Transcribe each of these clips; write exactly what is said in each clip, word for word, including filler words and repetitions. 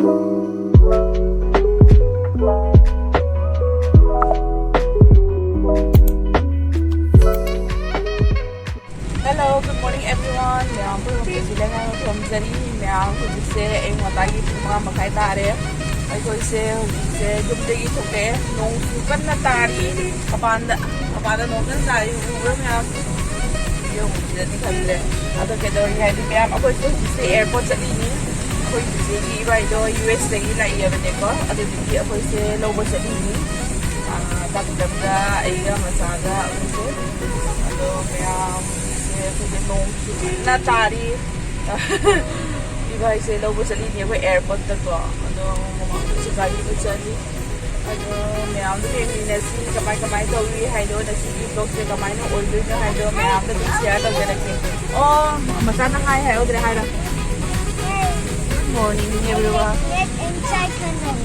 Hello, good morning everyone. ꯃꯌꯥꯝ ꯄꯨꯝꯅꯃꯛꯄꯨ ꯁꯤꯗ ꯉꯥꯏꯅ ꯊꯝꯖꯔꯤ꯫ ꯃꯌꯥꯝ ꯍꯧꯖꯤꯛꯁꯦ ꯑꯌꯨꯛ ꯉꯟꯇꯥꯒꯤ ꯄꯨꯡ ꯃꯉꯥ ꯃꯈꯥꯏ ꯇꯥꯔꯦ꯫ ꯑꯩꯈꯣꯏꯁꯦ ꯍꯧꯖꯤꯛꯁꯦ ꯌꯨꯝꯗꯒꯤ ꯊꯣꯛꯂꯛꯑꯦ꯫ ꯅꯣꯡꯁꯨ ꯀꯟꯅ ꯇꯥꯔꯤ꯫ ꯃꯄꯥꯟꯗ, ꯃꯄꯥꯟꯗ ꯅꯣꯡ ꯀꯟꯅ ꯇꯥꯔꯤ꯫ ꯎꯕ꯭ꯔꯥ ꯃꯌꯥꯝ? ꯌꯦꯡꯉꯨꯁꯤꯗꯗꯤ ꯈꯪꯗ꯭ꯔꯦ꯫ ꯑꯗꯣ ꯀꯩꯗꯧꯔꯤ ꯍꯥꯏꯗꯤ ꯃꯌꯥꯝ ꯑꯩꯈꯣꯏꯁꯦ ꯍꯧꯖꯤꯛꯁꯦ ꯑꯦꯌꯥꯔꯄꯣꯔꯠ ꯆꯠꯂꯤꯅꯤ꯫ ꯑꯩꯈꯣꯏ ꯆꯤꯆꯦꯒꯤ ꯏꯕꯥꯏꯗꯣ ꯌꯨ ꯑꯦꯁꯇꯒꯤ ꯂꯥꯛꯏꯑꯕꯅꯦꯀꯣ꯫ ꯑꯗꯨꯗꯨꯒꯤ ꯑꯩꯈꯣꯏꯁꯦ ꯂꯧꯕ ꯆꯠꯂꯤꯅꯤ꯫ ꯑꯥ, ꯇꯥꯛꯄꯤꯔꯝꯗ ꯑꯩꯒ ꯃꯆꯥꯒ ꯑꯩꯈꯣꯏꯁꯦ꯫ ꯑꯗꯣ ꯃꯌꯥꯝꯁꯦ ꯑꯩꯈꯣꯏꯁꯦ ꯅꯣꯡ ꯀꯟꯅ ꯇꯥꯔꯤ꯫ ꯏꯕꯥꯏꯁꯦ ꯂꯧꯕ ꯆꯠꯂꯤꯅꯦ ꯑꯩꯈꯣꯏ ꯑꯦꯌꯥꯔꯄꯣꯔꯠꯇꯀꯣ꯫ ꯑꯗꯣ ꯃꯃꯥꯡꯗꯁꯨ ꯒꯥꯔꯤꯗ ꯆꯠꯂꯤ꯫ ꯑꯗꯣ ꯃꯌꯥꯝꯗꯣ ꯌꯦꯡꯃꯤꯟꯅꯁꯤ, ꯀꯃꯥꯏ ꯀꯃꯥꯏ ꯇꯧꯔꯤ ꯍꯥꯏꯗꯣ, ꯉꯁꯤꯒꯤ vlogꯁꯦ ꯀꯃꯥꯏꯅ ꯑꯣꯏꯗꯣꯏꯅꯣ ꯍꯥꯏꯗꯣ ꯃꯌꯥꯝꯗ ꯑꯗꯨꯝ share ꯇꯧꯖꯔꯛꯀꯦ꯫ ꯑꯣ, ꯃꯆꯥꯅ hi ꯍꯥꯏꯍꯧꯗ꯭ꯔꯦ, ꯍꯥꯏꯔꯣ꯫ Good morning everyone. Inside tunnel.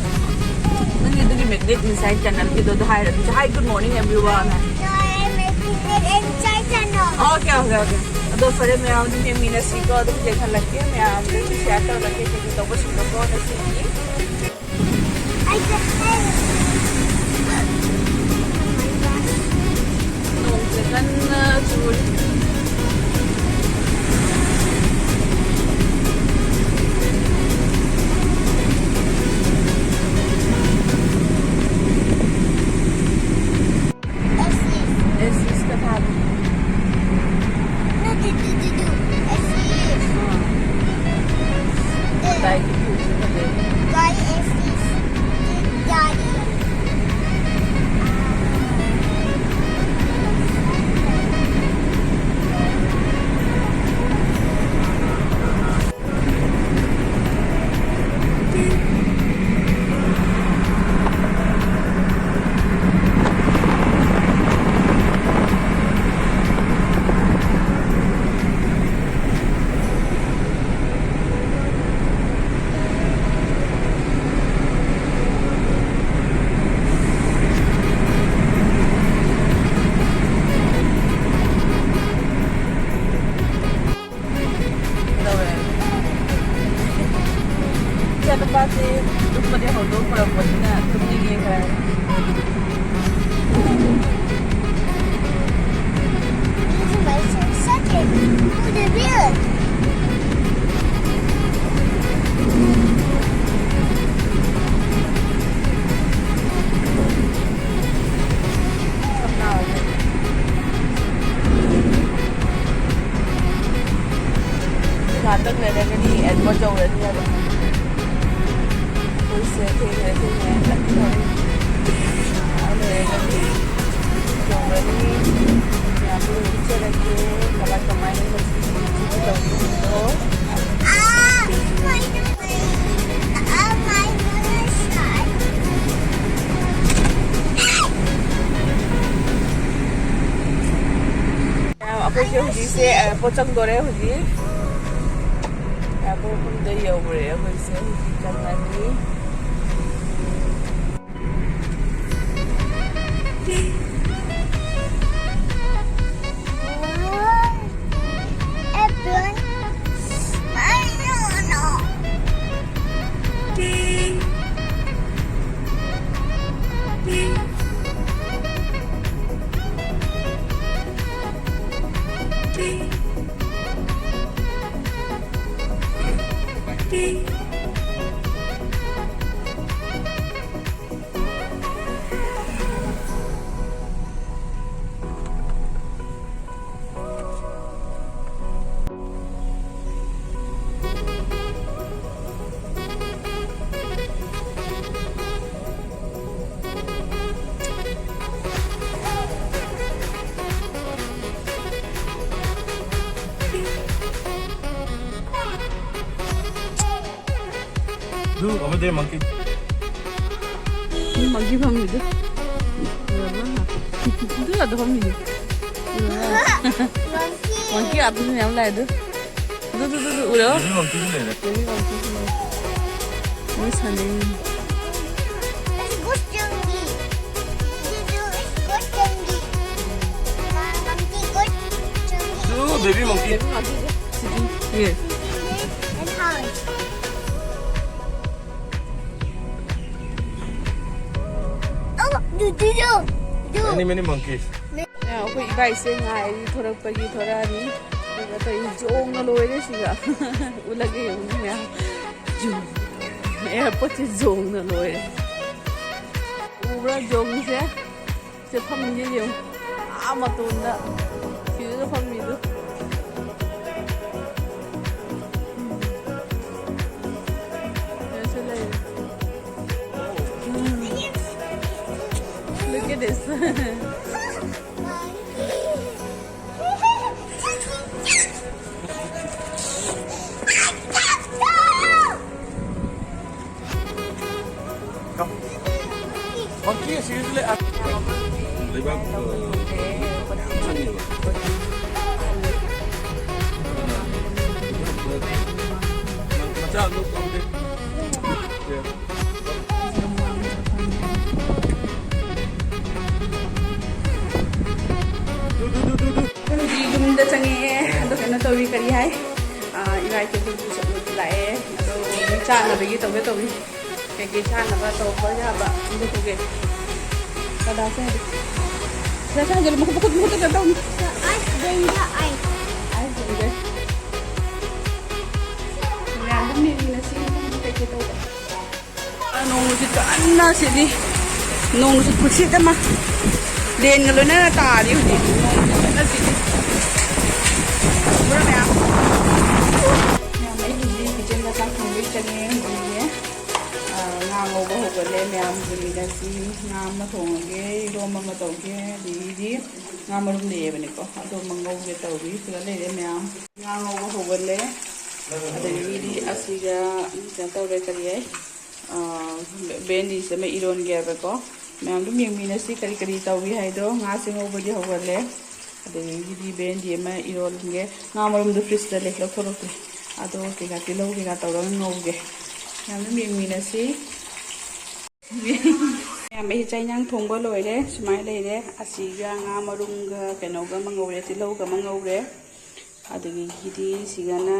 ꯅꯪꯒꯤ ꯑꯗꯨꯒꯤ magnet inside tunnelꯒꯤꯗꯣ ꯑꯗꯨ ꯍꯥꯏꯔꯣ꯫ Hi, good morning everyone. No, I am magnet inside tunnel. Okay, okay, okay. ꯑꯗꯣ ꯐꯔꯦ, ꯃꯌꯥꯝ ꯑꯗꯨꯝ ꯌꯦꯡꯃꯤꯟꯅꯁꯤꯀꯣ, ꯑꯗꯨꯝ ꯌꯦꯡꯍꯜꯂꯛꯀꯦ, ꯃꯌꯥꯝ ꯑꯗꯨꯝ share ꯇꯧꯔꯛꯀꯦ, ꯀꯩ ꯀꯩ ꯇꯧꯕꯁꯤꯡꯗꯣꯀꯣ ꯉꯁꯤꯒꯤ꯫ ꯅꯣꯡꯁꯦ ꯀꯟꯅ ꯆꯨꯔꯤ꯫ ꯑꯦꯁꯤꯁ꯫ ꯑꯦꯁꯤꯁꯀ ꯊꯥꯕ꯫ ꯅꯠꯇꯦ, ꯇꯨ, ꯇꯨ, ꯇꯨ, ꯑꯦꯁꯤꯁ꯫ ꯑꯥ꯫ ꯇꯦ꯫ ꯂꯥꯏꯠꯀꯤ ꯐꯤꯜꯁꯨ ꯐꯖꯩ꯫ ꯒꯥꯔꯤ ꯑꯦꯁꯤꯁ꯫ ꯒꯥꯔꯤ꯫ ꯅꯨꯄꯥꯁꯦ ꯇꯨꯝꯕꯗꯤ ꯍꯧꯗꯣꯛꯄꯤꯔꯛꯄꯅꯤꯅ ꯇꯨꯝꯅꯤꯡꯉꯦ ꯈꯔ꯫ ꯉꯥꯏꯍꯥꯛꯇꯪ ꯂꯩꯔꯒꯗꯤ ꯑꯦꯌꯥꯔꯄꯣꯔꯠ ꯌꯧꯔꯅꯤ ꯍꯥꯏꯕ꯫ ꯑꯩꯈꯣꯏꯁꯦ ꯊꯦꯡꯉꯦ, ꯊꯦꯡꯉꯦ, ꯆꯠꯈ꯭ꯔꯦ꯫ ꯉꯥꯏꯍꯥꯛ ꯂꯩꯔꯒꯗꯤ ꯌꯧꯔꯅꯤ꯫ ꯃꯌꯥꯝꯗꯣ ꯂꯣꯏ ꯎꯠꯆꯔꯛꯀꯦ꯫ ꯀꯃꯥꯏ ꯀꯃꯥꯏꯅ ꯃꯁꯤꯒꯤ ꯇꯧꯔꯤꯕꯅꯣ? ꯑꯩꯈꯣꯏꯁꯦ ꯍꯧꯖꯤꯛꯁꯦ ꯑꯦꯌꯥꯔꯄꯣꯔꯠ ꯆꯪꯗꯣꯔꯦ ꯍꯧꯖꯤꯛ꯫ ꯑꯦꯌꯥꯔꯄꯣꯔꯠ ꯃꯐꯝꯗ ꯌꯧꯔꯦ ꯑꯩꯈꯣꯏꯁꯦ ꯍꯧꯖꯤꯛ ꯆꯪꯉꯅꯤ꯫ Dude, over there, monkey. Monkey ꯐꯝꯃꯤꯗꯨ꯫ ꯎꯔꯕ? ꯑꯗꯨ ꯑꯗꯨ ꯐꯝꯃꯤꯗꯨ꯫ ꯎꯔꯕ? ꯃꯪꯀꯤ꯫ ꯃꯪꯀꯤ ꯑꯥꯞꯇꯁꯨ ꯃꯌꯥꯝ ꯂꯥꯛꯑꯦ ꯑꯗꯨ꯫ ꯑꯗꯨ, ꯑꯗꯨ, ꯑꯗꯨ, ꯑꯗꯨ, ꯎꯔꯕ? Baby monkey ꯁꯨ ꯂꯩꯔꯦ꯫ ꯃꯣꯏ ꯁꯥꯟꯅꯩ꯫ It's good ꯆꯪꯉꯤ꯫ It's good ꯆꯪꯉꯤ꯫ Monkey good ꯆꯪꯉꯤ꯫ Dude, baby monkey. ꯁꯤꯗꯤ꯫ ꯌꯦ꯫ And how? Many, many monkeys. ꯑꯩꯈꯣꯏ ꯏꯕꯥꯏꯁꯦ ꯉꯥꯏꯔꯤ, ꯊꯣꯔꯛꯄꯒꯤ ꯊꯣꯔꯛꯑꯅꯤ꯫ ꯑꯗꯨꯒ ꯇꯧꯔꯤ ꯆꯣꯡꯅ ꯂꯣꯏꯔꯦ ꯁꯤꯒ꯫ ꯎꯠꯂꯒꯦ ꯌꯦꯡꯉꯨ ꯃꯌꯥꯝ꯫ ꯖꯨ꯫ ꯑꯦꯌꯥꯔꯄꯣꯔꯠꯁꯦ ꯖꯣꯡꯅ ꯂꯣꯏꯔꯦ꯫ ꯎꯕ꯭ꯔꯥ ꯖꯣꯡꯁꯦ? ꯁꯦ ꯐꯝꯃꯤꯁꯦ ꯌꯦꯡꯉꯨ꯫ ꯑꯥ ꯃꯇꯣꯟꯗ꯫ ꯁꯤꯗꯒ ꯐꯝꯃꯤꯗꯣ꯫ ꯎꯝ꯫ ꯁꯤꯗꯁꯨ ꯂꯩꯔꯦ꯫ ꯎꯝ꯫ Look at this. Monkey is usually a ꯂꯩꯕꯥꯛ, ꯑ, ꯆꯪꯉꯦꯕ꯫ ꯃꯆꯥ ꯑꯗꯨ ꯇꯧꯗꯦ꯫ ꯍꯧꯖꯤꯛ ꯌꯨꯝꯗ ꯆꯪꯉꯛꯑꯦ꯫ ꯑꯗꯣ ꯀꯩꯅꯣ ꯇꯧꯔꯤ, ꯀꯔꯤ ꯍꯥꯏ? ꯑꯥ, ꯏꯃꯥ ꯏꯆꯦ ꯑꯩꯈꯣꯏ ꯄꯨ ꯆꯠꯂꯨꯕ ꯂꯥꯛꯑꯦ꯫ ꯑꯗꯣ ꯆꯥꯅꯕꯒꯤ ꯇꯧꯒꯦ ꯇꯧꯔꯤ꯫ ꯀꯩꯀꯩ ꯆꯥꯅꯕ ꯇꯧꯕ ꯌꯥꯕ ꯑꯗꯨ ꯇꯧꯒꯦ꯫ ꯀꯗꯥ ꯆꯪꯒꯦ? ꯁꯤꯗ ꯆꯪꯒꯦ꯫ ꯃꯈꯨꯠ, ꯃꯈꯨꯠ, ꯃꯈꯨꯠꯇ ꯀꯩꯅꯣ ꯇꯧꯅꯤ꯫ The ice, danger ice. Ice ꯇꯧꯒꯦ꯫ ꯃꯌꯥꯝ ꯑꯗꯨꯝ ꯌꯦꯡꯃꯤꯟꯅꯁꯤ ꯃꯊꯪꯗ ꯀꯩꯀꯩ ꯇꯧꯕ꯫ ꯅꯣꯡ ꯅꯨꯡꯁꯤꯠ ꯀꯟꯅ ꯁꯤꯠꯂꯤ꯫ ꯅꯣꯡ ꯅꯨꯡꯁꯤꯠ ꯈꯨꯠꯁꯤꯠ ꯑꯃ꯫ ꯂꯦꯟꯒ ꯂꯣꯏꯅꯅ ꯇꯥꯔꯤ ꯍꯧꯖꯤꯛ꯫ ꯅꯣꯡ ꯅꯨꯡꯁꯤꯠ ꯀꯟꯅ ꯁꯤꯠꯂꯤ꯫ ꯎꯕ꯭ꯔꯥ ꯃꯌꯥꯝ? ꯃꯌꯥꯝ, ꯑꯩ ꯍꯧꯖꯤꯛ ꯀꯤꯆꯟꯗ ꯆꯥꯛ ꯊꯣꯡꯕꯒꯤ ꯆꯪꯉꯦ꯫ ꯍꯧꯖꯤꯛꯅꯦ, ꯑ, ꯉꯥ ꯉꯧꯕ ꯍꯧꯒꯠꯂꯦ꯫ ꯃꯌꯥꯝ ꯌꯦꯡꯃꯤꯟꯅꯁꯤ꯫ ꯉꯥ ꯑꯃ ꯊꯣꯡꯉꯒꯦ, ꯏꯔꯣꯝꯕ ꯑꯃ ꯇꯧꯒꯦ, ꯑꯗꯒꯤꯗꯤ ꯉꯥ ꯃꯔꯨꯝ ꯂꯩꯌꯦꯕꯅꯦꯀꯣ, ꯑꯗꯣ ꯑꯃ ꯉꯧꯒꯦ ꯇꯧꯔꯤ꯫ ꯁꯤꯗ ꯂꯩꯔꯦ ꯃꯌꯥꯝ꯫ ꯉꯥ ꯉꯧꯕ ꯍꯧꯒꯠꯂꯦ꯫ ꯑꯗꯒꯤꯗꯤ ꯑꯁꯤꯒ ꯀꯩꯅꯣ ꯇꯧꯔꯦ, ꯀꯔꯤ ꯍꯥꯏ? ꯑꯥ, ꯕꯦꯟꯗꯤꯁ ꯑꯃ ꯏꯔꯣꯟꯒꯦ ꯍꯥꯏꯕꯀꯣ꯫ ꯃꯌꯥꯝ ꯑꯗꯨꯝ ꯌꯦꯡꯃꯤꯟꯅꯁꯤ ꯀꯔꯤ ꯀꯔꯤ ꯇꯧꯏ ꯍꯥꯏꯗꯣ꯫ ꯉꯥꯁꯦ ꯉꯧꯕꯗꯤ ꯍꯧꯒꯠꯂꯦ꯫ ꯑꯗꯒꯤꯗꯤ ꯕꯦꯟꯗꯤ ꯑꯃ ꯏꯔꯣꯟꯒꯦ꯫ ꯉꯥ ꯃꯔꯨꯝꯗꯣ ꯐ꯭ꯔꯤꯖꯇ ꯂꯩ, ꯂꯧꯊꯣꯔꯛꯇ꯭ꯔꯤ꯫ ꯑꯗꯣ ꯀꯩꯀꯥ, ꯇꯤꯜꯍꯧ ꯀꯩꯀꯥ ꯇꯧꯔꯒ ꯉꯧꯒꯦ꯫ ꯃꯌꯥꯝ ꯑꯗꯨꯝ ꯌꯦꯡꯃꯤꯟꯅꯁꯤ꯫ ꯃꯌꯥꯝ, ꯑꯩ ꯆꯥꯛ ꯏꯟꯖꯥꯡ ꯊꯣꯡꯕ ꯂꯣꯏꯔꯦ꯫ ꯁꯨꯃꯥꯏꯅ ꯂꯩꯔꯦ꯫ ꯑꯁꯤꯒ ꯉꯥ ꯃꯔꯨꯝꯒ ꯀꯩꯅꯣꯒ ꯑꯃ ꯉꯧꯔꯦ, ꯇꯤꯜꯍꯧꯒ ꯑꯃ ꯉꯧꯔꯦ꯫ ꯑꯗꯒꯤꯗꯤ ꯁꯤꯒꯅ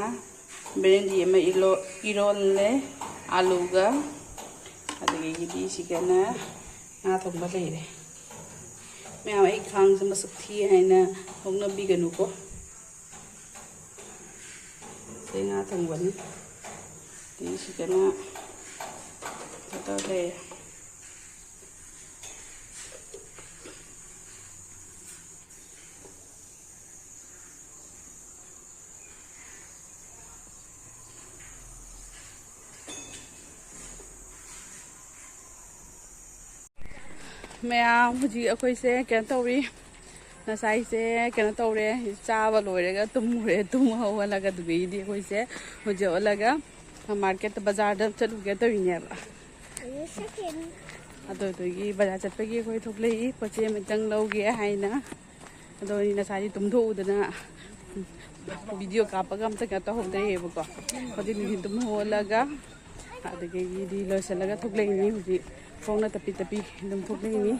ꯕꯦꯂꯦꯟꯗ꯭ꯔꯤ ꯑꯃ ꯏꯂꯣ-, ꯏꯔꯣꯜꯂꯦ ꯑꯥꯂꯨꯒ꯫ ꯑꯗꯒꯤꯗꯤ ꯁꯤꯒꯅ ꯉꯥ ꯊꯣꯡꯕ ꯂꯩꯔꯦ꯫ ꯃꯌꯥꯝ, ꯑꯩ ꯈꯥꯡꯁꯦ ꯃꯁꯛ ꯊꯤ ꯍꯥꯏꯅ ꯅꯣꯛꯅꯕꯤꯒꯅꯨꯀꯣ꯫ ꯁꯤ ꯉꯥ ꯊꯣꯡꯕꯅꯤ꯫ ꯑꯅꯤꯁꯤꯗꯅ ꯀꯩꯅꯣ ꯇꯧꯔꯦ꯫ ꯃꯌꯥꯝ, ꯍꯧꯖꯤꯛ ꯑꯩꯈꯣꯏꯁꯦ ꯀꯩꯅꯣ ꯇꯧꯔꯤ꯫ ꯉꯁꯥꯏꯁꯦ ꯀꯩꯅꯣ ꯇꯧꯔꯦ, ꯆꯥꯕ ꯂꯣꯏꯔꯒ ꯇꯨꯝꯃꯨꯔꯦ꯫ ꯇꯨꯝ ꯍꯧꯒꯠꯂꯒ ꯑꯗꯨꯗꯒꯤꯗꯤ ꯑꯩꯈꯣꯏꯁꯦ ꯍꯧꯖꯤꯛ ꯍꯧꯒꯠꯂꯒ ꯃꯥꯔꯀꯦꯠꯇ, ꯕꯖꯥꯔꯗ ꯆꯠꯂꯨꯒꯦ ꯇꯧꯔꯤꯅꯦꯕ꯫ ꯑꯗꯨꯗꯨꯒꯤ ꯕꯖꯥꯔ ꯆꯠꯄꯒꯤ ꯑꯩꯈꯣꯏ ꯊꯣꯛꯂꯛꯏ, ꯄꯣꯠ ꯆꯩ ꯑꯃꯇꯪ ꯂꯧꯒꯦ ꯍꯥꯏꯅ꯫ ꯑꯗꯣ ꯑꯩ ꯉꯁꯥꯏꯗꯤ ꯇꯨꯝꯊꯣꯛꯎꯗꯅ ꯚꯤꯗꯤꯑꯣ ꯀꯥꯞꯄꯒ ꯑꯝꯇ ꯀꯩꯅꯣ ꯇꯧꯍꯧꯗ꯭ꯔꯦꯕꯀꯣ꯫ ꯍꯧꯖꯤꯛ ꯅꯨꯡꯊꯤꯟ ꯇꯨꯝ ꯍꯧꯒꯠꯂꯒ ꯑꯗꯨꯗꯒꯤꯗꯤ ꯂꯣꯏꯁꯤꯜꯂꯒ ꯊꯣꯛꯂꯛꯏꯅꯤ꯫ ꯍꯧꯖꯤꯛ ꯈꯣꯡꯅ ꯇꯞꯄꯤ ꯇꯞꯄꯤ ꯑꯗꯨꯝ ꯊꯣꯛꯂꯛꯏꯅꯤ꯫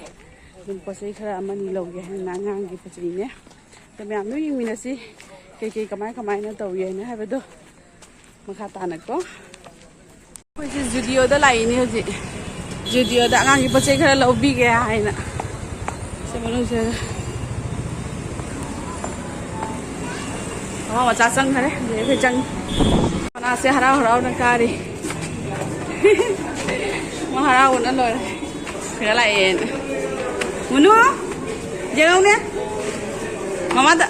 ꯑꯗꯨꯝ ꯄꯣꯠ ꯆꯩ ꯈꯔ ꯑꯃꯅꯤ ꯂꯧꯒꯦ ꯍꯥꯏꯅ ꯑꯉꯥꯡꯒꯤ ꯄꯣꯠ ꯆꯩꯅꯦ꯫ ꯑꯗꯣ ꯃꯌꯥꯝꯗꯣ ꯌꯦꯡꯃꯤꯟꯅꯁꯤ, ꯀꯩꯀꯩ ꯀꯃꯥꯏ ꯀꯃꯥꯏꯅ ꯇꯧꯏ ꯍꯥꯏꯅ ꯍꯥꯏꯕꯗꯣ꯫ ꯃꯈꯥ ꯇꯥꯅꯀꯣ꯫ ꯑꯩꯈꯣꯏꯁꯦ ꯖꯨꯗꯤꯑꯣꯗ ꯂꯥꯛꯏꯅꯦ ꯍꯧꯖꯤꯛ꯫ ꯖꯨꯗꯤꯑꯣꯗ ꯑꯉꯥꯡꯒꯤ ꯄꯣꯠ ꯆꯩ ꯈꯔ ꯂꯧꯕꯤꯒꯦ ꯍꯥꯏꯅ꯫ ꯁꯤ ꯃꯅꯨꯡꯁꯤꯗ ꯑꯉꯥꯡ ꯃꯆꯥ ꯆꯪꯈꯔꯦ꯫ ꯑꯗꯩ ꯑꯩꯈꯣꯏ ꯆꯪ-, ꯃꯅꯥꯁꯦ ꯍꯔꯥꯎ ꯍꯔꯥꯎꯅ ꯀꯥꯔꯤ꯫ ꯃꯥ ꯍꯔꯥꯎꯕꯅ ꯂꯣꯏꯔꯦ꯫ ꯁꯤꯗ ꯂꯥꯛꯑꯦꯅ꯫ ꯃꯨꯅꯨ, ꯌꯦꯡꯉꯧꯅꯦ꯫ ꯃꯃꯥꯗ꯫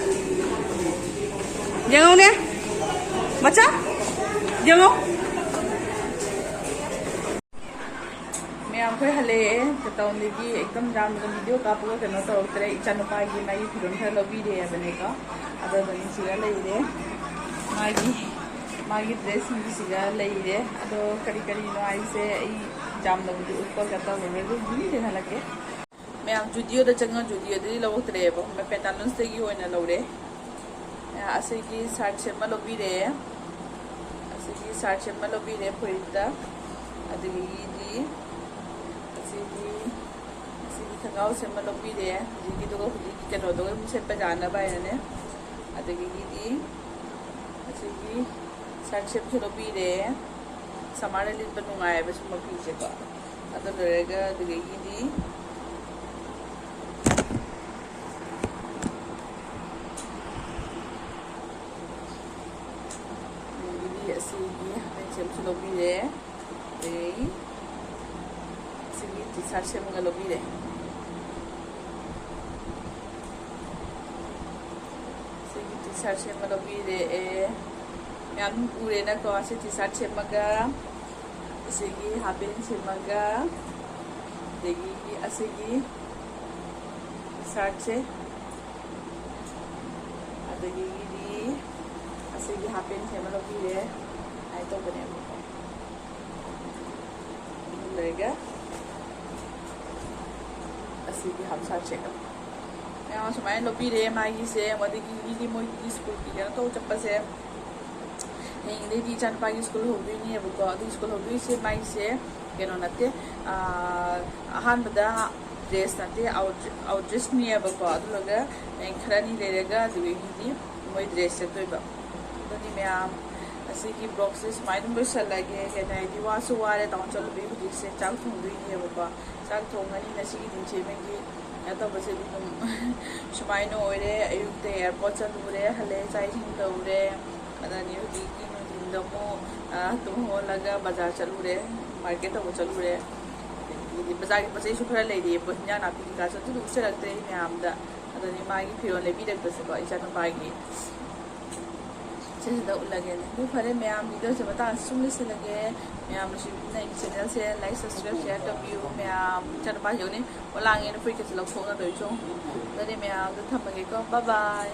ꯌꯦꯡꯉꯧꯅꯦ꯫ ꯃꯆꯥ꯫ ꯌꯦꯡꯉꯧ꯫ ꯃꯌꯥꯝ ꯑꯩꯈꯣꯏ ꯍꯜꯂꯛꯑꯦ꯫ ꯇꯥꯎꯟꯗꯒꯤ ꯑꯦꯛꯗꯝ ꯌꯥꯝꯅ ꯚꯤꯗꯤꯑꯣ ꯀꯥꯞꯄꯒ ꯀꯩꯅꯣ ꯇꯧꯔꯛꯇ꯭ꯔꯦ꯫ ꯏꯆꯥꯅꯨꯄꯥꯒꯤ ꯃꯥꯒꯤ ꯐꯤꯔꯣꯜ ꯈꯔ ꯂꯧꯕꯤꯔꯦ ꯍꯥꯏꯕꯅꯦꯀꯣ꯫ ꯑꯗꯣ ꯑꯗꯨꯝ ꯁꯤꯗ ꯂꯩꯔꯦ꯫ ꯃꯥꯒꯤ, ꯃꯥꯒꯤ ꯗ꯭ꯔꯦꯁꯁꯤꯡꯁꯤꯒ ꯂꯩꯔꯦ꯫ ꯑꯗꯣ ꯀꯔꯤ ꯀꯔꯤꯅꯣ ꯍꯥꯏꯁꯦ ꯑꯩ ꯌꯥꯝꯅꯕꯨꯗꯤ ꯎꯠꯄ ꯀꯩꯅꯣ ꯇꯧꯔꯔꯣꯏ꯫ ꯑꯗꯨꯝ ꯂꯤꯗꯅ ꯍꯜꯂꯛꯀꯦ꯫ ꯃꯌꯥꯝ ꯖꯨꯗꯤꯑꯣꯗ ꯆꯪꯉ ꯖꯨꯗꯤꯑꯣꯗꯗꯤ ꯂꯧꯔꯛꯇ꯭ꯔꯦꯕ, ꯄꯦꯟꯇꯥꯂꯨꯟꯁꯇꯒꯤ ꯑꯣꯏꯅ ꯂꯧꯔꯦ꯫ ꯑꯁꯤꯒꯤ ꯁꯥꯔꯠꯁꯦ ꯑꯃ ꯂꯧꯕꯤꯔꯦ, ꯑꯁꯤꯒꯤ ꯁꯥꯔꯠꯁꯦ ꯑꯃ ꯂꯧꯕꯤꯔꯦ ꯐꯨꯔꯤꯠꯇ, ꯑꯗꯒꯤꯗꯤ ꯑꯁꯤꯒꯤ, ꯑꯁꯤꯒꯤ ꯈꯣꯡꯒ꯭ꯔꯥꯎꯁꯦ ꯑꯃ ꯂꯧꯕꯤꯔꯦ, ꯍꯧꯖꯤꯛꯀꯤꯗꯨꯒ ꯍꯧꯖꯤꯛꯀꯤ ꯀꯩꯅꯣꯗꯨꯒ ꯑꯗꯨꯝ ꯁꯦꯠꯄ ꯌꯥꯅꯕ ꯍꯥꯏꯅꯅꯦ꯫ ꯑꯗꯒꯤꯗꯤ ꯑꯁꯤꯒꯤ ꯁꯥꯔꯠꯁꯦ ꯑꯃꯁꯨ ꯂꯧꯕꯤꯔꯦ, ꯁꯝꯃꯔꯗ ꯂꯤꯠꯄ ꯅꯨꯡꯉꯥꯏꯑꯕ ꯁꯨꯝꯕ ꯐꯤꯁꯦꯀꯣ꯫ ꯑꯗꯨ ꯂꯣꯏꯔꯒ ꯑꯗꯨꯗꯒꯤꯗꯤ ꯑꯗꯒꯤꯗꯤ ꯑꯁꯤꯒꯤ ꯍꯥꯄꯦꯟ ꯁꯦꯝꯁꯨ ꯂꯧꯕꯤꯔꯦ꯫ ꯑꯗꯩ ꯑꯁꯤꯒꯤ ꯇꯤ ꯁꯥꯔꯠ ꯁꯦꯝꯒ ꯂꯧꯕꯤꯔꯦ꯫ ꯑꯁꯤꯒꯤ ꯇꯤ ꯁꯥꯔꯠ ꯁꯦꯝꯃ ꯂꯧꯕꯤꯔꯦ꯫ ꯑꯦ, ꯃꯌꯥꯝ ꯎꯔꯦꯅꯀꯣ꯫ ꯑꯁꯤ ꯇꯤ ꯁꯥꯔꯠ ꯁꯦꯝꯃꯒ, ꯑꯁꯤꯒꯤ ꯍꯥꯄꯦꯟ ꯁꯦꯝꯃꯒ, ꯑꯗꯒꯤ ꯑꯁꯤꯒꯤ ꯇꯤ ꯁꯥꯔꯠꯁꯦ, ꯑꯗꯒꯤꯗꯤ ꯑꯁꯤꯒꯤ ꯍꯥꯄꯦꯟ ꯁꯦꯝꯃ ꯂꯧꯕꯤꯔꯦ꯫ ꯁꯨꯃꯥꯏꯅ ꯇꯧꯕꯅꯦꯕꯀꯣ꯫ ꯂꯩꯔꯒ ꯑꯁꯤꯒꯤ ꯍꯥꯞ ꯁꯥꯔꯠꯁꯦ ꯃꯌꯥꯝ ꯁꯨꯃꯥꯏꯅ ꯂꯧꯕꯤꯔꯦ꯫ ꯃꯥꯒꯤꯁꯦ ꯑꯗꯒꯤ ꯃꯤꯗꯤ ꯃꯣꯏꯒꯤ ꯁ꯭ꯀꯨꯜꯒꯤ ꯀꯩꯅꯣ ꯇꯧꯕ ꯆꯠꯄꯁꯦ, ꯍꯌꯦꯡꯗꯒꯤꯗꯤ ꯏꯆꯥꯅꯨꯄꯥꯒꯤ ꯁ꯭ꯀꯨꯜ ꯍꯧꯗꯣꯏꯅꯦꯕꯀꯣ꯫ ꯑꯗꯨ ꯁ꯭ꯀꯨꯜ ꯍꯧꯗꯣꯏꯁꯦ ꯃꯥꯒꯤꯁꯦ ꯀꯩꯅꯣ ꯅꯠꯇꯦ, ꯑꯥ, ꯑꯍꯥꯟꯕꯗ ꯗ꯭ꯔꯦꯁ ꯅꯠꯇꯦ, ꯑꯥꯎꯠ ꯗ꯭ꯔꯦꯁꯅꯦꯕꯀꯣ꯫ ꯑꯗꯨꯒ ꯈꯔ ꯑꯅꯤ ꯂꯩꯔꯒ ꯑꯗꯨꯗꯒꯤꯗꯤ ꯃꯣꯏ ꯗ꯭ꯔꯦꯁ ꯁꯦꯠꯇꯣꯏꯕ꯫ ꯑꯗꯨꯅꯤ ꯃꯌꯥꯝ, ꯑꯁꯤꯒꯤ ꯕ꯭ꯂꯣꯛꯁꯦ ꯁꯨꯃꯥꯏꯅ ꯑꯗꯨꯝ ꯂꯣꯏꯁꯤꯜꯂꯒꯦ꯫ ꯀꯩꯅꯣ ꯍꯥꯏꯗꯤ ꯋꯥꯁꯨ ꯋꯥꯔꯦ꯫ ꯇꯥꯎꯟ ꯆꯠꯂꯨꯕꯒꯤ ꯍꯧꯖꯤꯛꯁꯦ ꯆꯥꯛ ꯊꯣꯡꯗꯣꯏꯅꯦꯕꯀꯣ꯫ ꯆꯥꯛ ꯊꯣꯡꯉꯅꯤ꯫ ꯉꯁꯤꯒꯤ ꯅꯤꯡꯊꯤꯕꯒꯤ ꯀꯩꯅꯣ ꯇꯧꯕꯁꯦ ꯑꯗꯨꯝ ꯁꯨꯃꯥꯏꯅ ꯑꯣꯏꯔꯦ꯫ ꯑꯌꯨꯛꯇ ꯑꯦꯌꯥꯔꯄꯣꯔꯠ ꯆꯠꯂꯨꯔꯦ, ꯍꯜꯂꯛꯑꯦ, ꯆꯥꯛ ꯏꯁꯤꯡ ꯇꯧꯔꯦ꯫ ꯑꯗꯅꯤ ꯍꯧꯖꯤꯛꯀꯤ ꯅꯨꯡꯊꯤꯟꯗ ꯑꯃꯨꯛ, ꯑ, ꯇꯨꯝ ꯍꯧꯒꯠꯂꯒ ꯕꯖꯥꯔ ꯆꯠꯂꯨꯔꯦ, ꯃꯥꯔꯀꯦꯠ ꯇꯧꯕ ꯆꯠꯂꯨꯔꯦ꯫ ꯑꯗꯒꯤꯗꯤ ꯕꯖꯥꯔꯒꯤ ꯄꯣꯠ ꯆꯩꯁꯨ ꯈꯔ ꯂꯩꯔꯤꯑꯕꯀꯣ, ꯍꯤꯟꯖꯥꯡ ꯅꯥꯄꯤ ꯀꯩꯀꯥꯁꯨ ꯑꯗꯨꯗꯤ ꯎꯠꯆꯔꯛꯇ꯭ꯔꯦ ꯑꯩ ꯃꯌꯥꯝꯗ꯫ ꯑꯗꯅꯤ ꯃꯥꯒꯤ ꯐꯤꯔꯣꯜ ꯂꯩꯕꯤꯔꯛꯄꯁꯦꯀꯣ, ꯏꯆꯥꯅꯨꯄꯥꯒꯤ꯫ ꯁꯤꯁꯤꯗ ꯎꯠꯂꯒꯦꯅꯦ꯫ ꯑꯗꯨ ꯐꯔꯦ ꯃꯌꯥꯝ, ꯚꯤꯗꯤꯑꯣꯁꯦ ꯃꯇꯥꯡ ꯁꯨꯝ ꯂꯣꯏꯁꯤꯜꯂꯒꯦ꯫ ꯃꯌꯥꯝꯅꯁꯨ ꯑꯩꯒꯤ ꯆꯦꯅꯦꯜꯁꯦ ꯂꯥꯏꯛ, ꯁꯕꯁꯀ꯭ꯔꯥꯏꯕ, ꯁꯤꯌꯥꯔ ꯇꯧꯕꯤꯌꯨ꯫ ꯃꯌꯥꯝ ꯏꯆꯥꯅꯨꯄꯥꯁꯤ ꯌꯦꯡꯉꯨꯅꯦ, ꯄꯣꯂꯥꯡꯉꯦꯅ ꯐꯨꯔꯤꯠꯀꯁꯦ ꯂꯧꯊꯣꯛꯅꯗꯣꯏꯁꯨ꯫ ꯑꯗꯨꯅꯦ ꯃꯌꯥꯝꯗꯣ ꯊꯝꯃꯒꯦꯀꯣ꯫ ꯕꯥꯏ ꯕꯥꯏ꯫